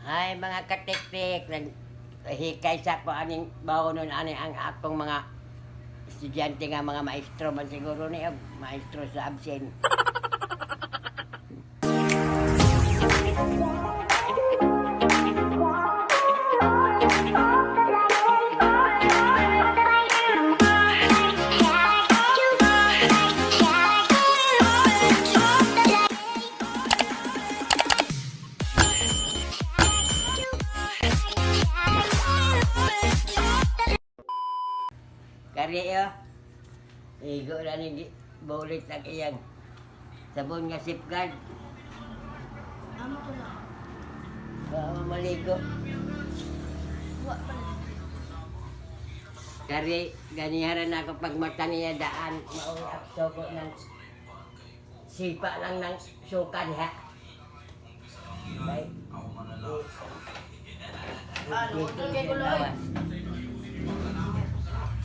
Ay, mga katiktik, hikay sa ko aning baonon ani ang akong mga estudyante nga mga maestro man siguro ni og maestro sa absent. Kari yo. Igo na ni bulit ang iyang sabon nga safeguard. Amo ko na. Baka maligo. Wa pa na. Kari, ganiharan na ako pag mata niya daan. Mauwi ako suko ng sipa lang ng suka niya. Bay. Ah, Dito luto kay siya Kuloy. lawas.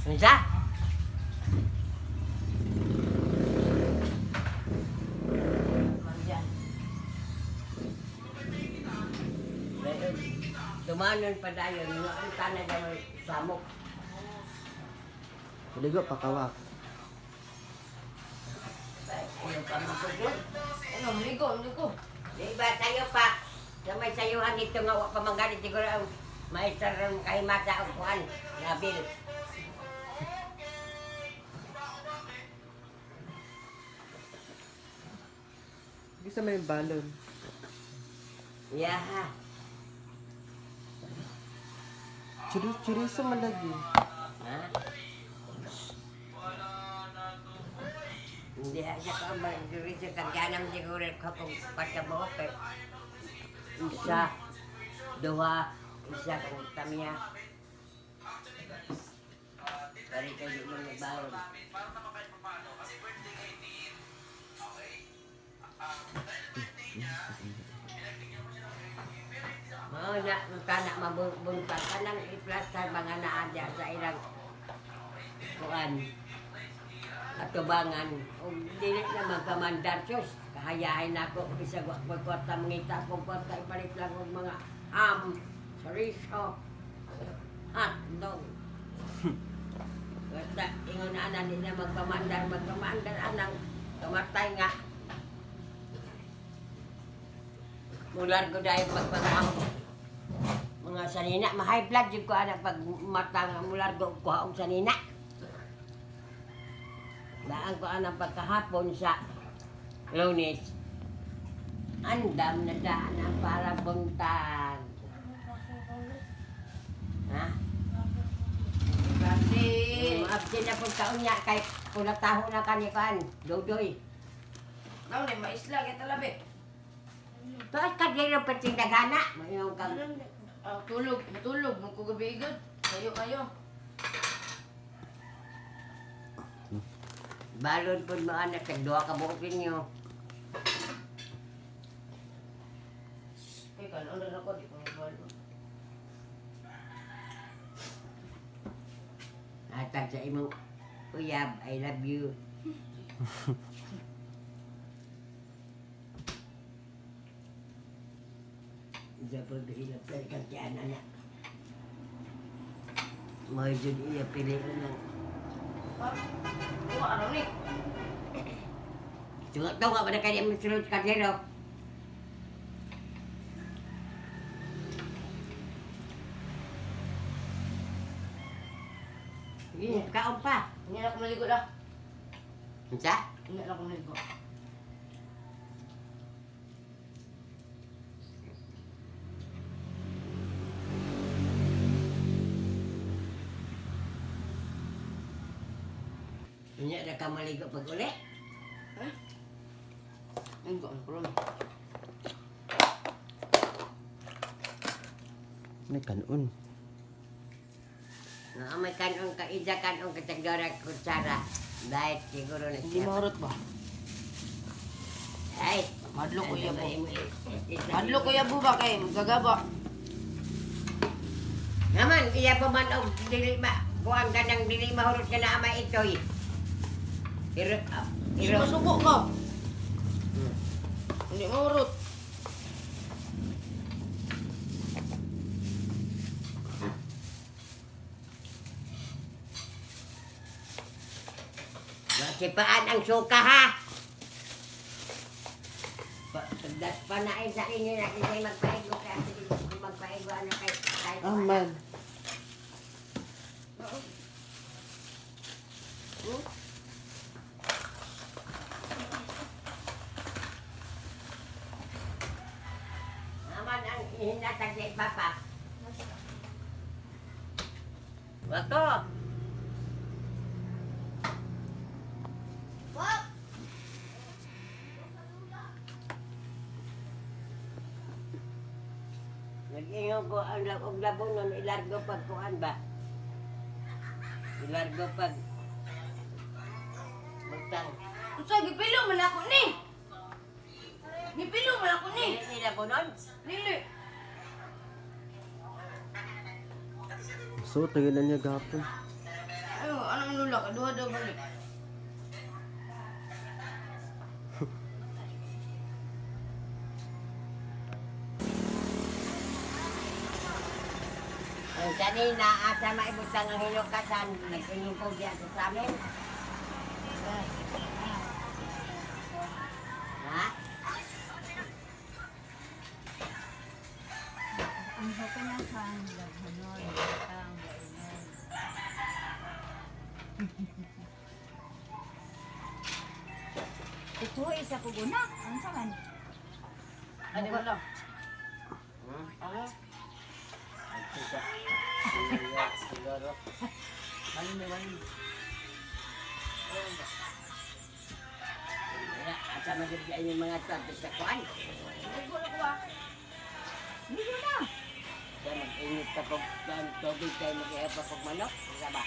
Unsa? Mandiyan. Dayon, dumanon pa dayon, ang tanan naman samok. Ligo pa kawak. Bay, ano pa mo doon? Ano, maligo, maligo. Di ba, sayo pa. Sa may sayuhan dito nga, wa pa manggalit siguro ang maestra ron kay mata og kuan, nabil. Gusto mo yung balon. Yeah. Churi chorizo man lagi. Ha? Hindi siya ko mag-chorizo. Kagyanam siguro ko kung pagkabuok eh. Isa, duha, isa kung tamya. Pari kayo mo nagbaon. Mao na ang kana mabuntag kanang iplasta mga naa diya sa ilang kuan atubangan ug dili na magpamandar sus kahayahin nako bisag wa ko'y kwarta, mangita akong kwarta, ipalit lang og mga ham, chorizo, hotdog. Basta ingon ana, di na magpamandar, magpamandar anang kamatay nga mular ko dahil pagpangam mga sanina, ma-high blood jud ko ana pag mata nga mulargo og kuha og sanina. Daan ko anang pagkahapon sa Lunes. Andam na daan ang para buntag. Ha? Kasi. Absent na pong taon niya kay pula taho na kani kan. Dodoy. Naon ni maisla kay talabi. Taas ka dito pating dagana. Mayroon kang Ah, tulog, matulog, magkugabi igod. Kayo kayo. Balon po mo anak, tagduha ka buok ninyo. Kay kanon rin ako, di ko mabalo. Hatag sa imong uyab, I love you. Isa po hilap tayo kang tiyan, anak. Mga dyan iya piliin ng Ha? Kuha araw ni. Tunga-tunga ba na kanya mo sulod ka dito? Sige, kaon pa. Hindi na ako maligo lah. Unsa? Hindi na ako maligo. Unya na ka maligo pag uli. Ha? Ligo ang kulo. May kanon. Nga may kanon ka, ija kanon ka tagdora kutsara. Dahil siguro na Hindi siya. mahurot ba? Ay! Madlo ko iya po. Madlo Madlo ko iya ba kay magagaba. Naman, iya pa man og dili ma kuan ka nang dili mahurot ka na ama itoy. Iro, ah, Hindi iro. masuko ka. Hindi mahurot. Masipaan ang suka ha. Pagdas pa na ay sa inyo na kasi magpaigo kaya sige magpaigo ano kay kay. Ah, man. Naman ang hinatag sa papa. Wako. Wap! Nag-ingon ko ang og labo nun ilargo pag kuan ba. Ilargo pag butang. Unsa gipilo man ako ni? Gipilo man ako ni. Dili nila ko nun. Dili. So, tagilan niya gapon. Ayo, ano man lula ka duha daw balik. Ang kanina asa maibutang ang hinukasan, nag-ingon ko diya sa amin. Ha? Ang hapanahan, daghanon, ang gainan. Kukuha isa ko guna. Ang saman? Ano man lang? Ano? Siguro. Wala, asa man jud yung mga tao sa kuan. Ligo na ko ah. Ligo na. Kaya mag-init ka pag tubig kayo mag-iha pa pag manok. Isa ba?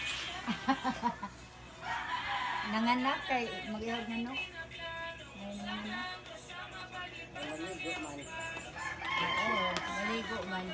Nanganak kay mag-ihag na no. Ay, nanganak. Ay, maligo man. Oo, maligo man.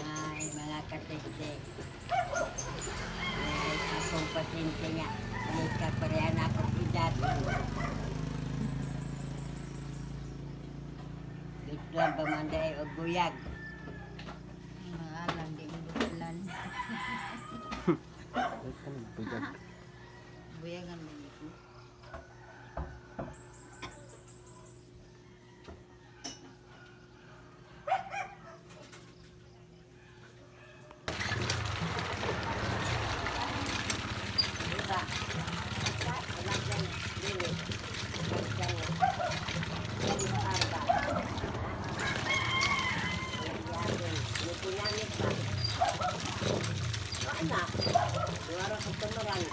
Ay, mga katiktik. Ay, akong pasyente nga. Ay, kaparehan akong edad. Bitlan pa man dahil og guyag. Mga alam, di mo bulan. Wait ka na, buyag. Buyagan mo dito. Diba? Wala siyang dili. Wala siyang arba. May pinamit pa. Wala. Wala ko tumarang.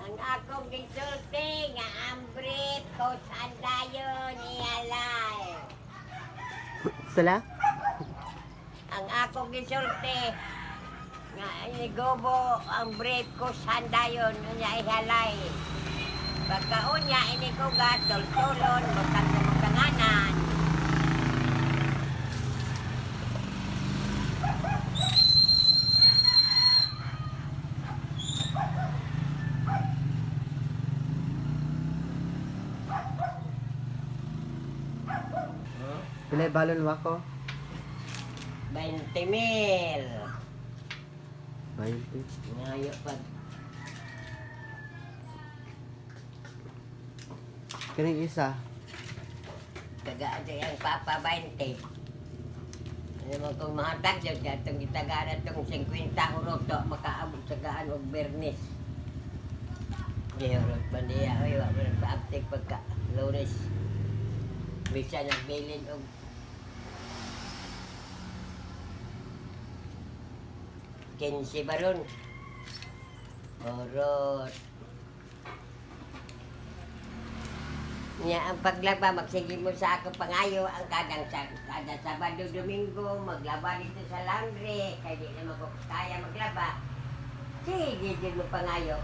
Ang akong gisulti nga ang brief ko sandayon ialay. Sala? Ang akong gisulti nga inigobo ang brief ko sandayon unya ihalay. Pagkaunya ini ko gatol-tulon butang sa butanganan. Pinay balon wako. 20 mil. 20. Ngayo pag Kaning isa. tagaan sa iyang papa 20. Ano mo kung mahatag siya siya itong gitagaan itong 50 urot to makaabot sa gaan og bernis. Di urot pa niya, oy, wa mo nagpaaptik pagka Lunes. Bisa nagbilin og 15 baron. Orot. Nya ang paglaba magsige mo sa ako pangayo ang kadang sa kada Sabado, Domingo maglaba dito sa laundry kay di naman ko kaya maglaba. Sige din mo pangayo.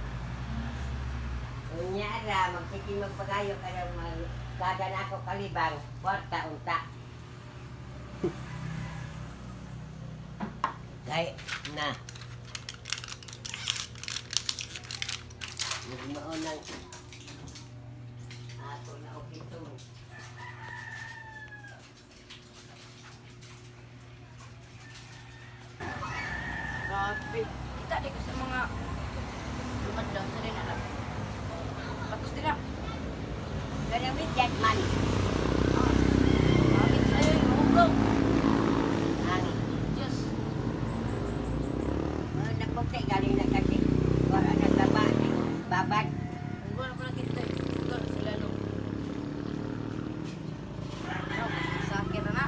Unya ra magsige mo pangayo kada mag kada na ako kalibang kwarta unta. Kay na. Nagmaon ng ako na okay to. Grabe. Kita di ko sa mga lumadlaw sa rin alam. Tapos din na. Pero widget man. Bakit sa'yo yung hugaw? Ang Diyos. mga nagpukti galing na kasi. Wala na taba. Babad. Hugaw na ko nakita eh. Hugaw na sila no. Ano, sa akin na na.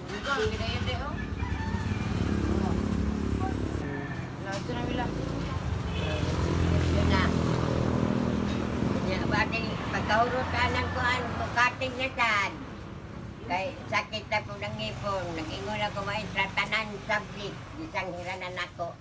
Hugaw, ginayon di oh. Wala, ito na wala. Yun na. Nya bating pagkahurutan ng kuan bukating na sad. Kay sakit na po ng ngipon. Nag-ingon ako maestra tanan subject. Bisang hiranan ako.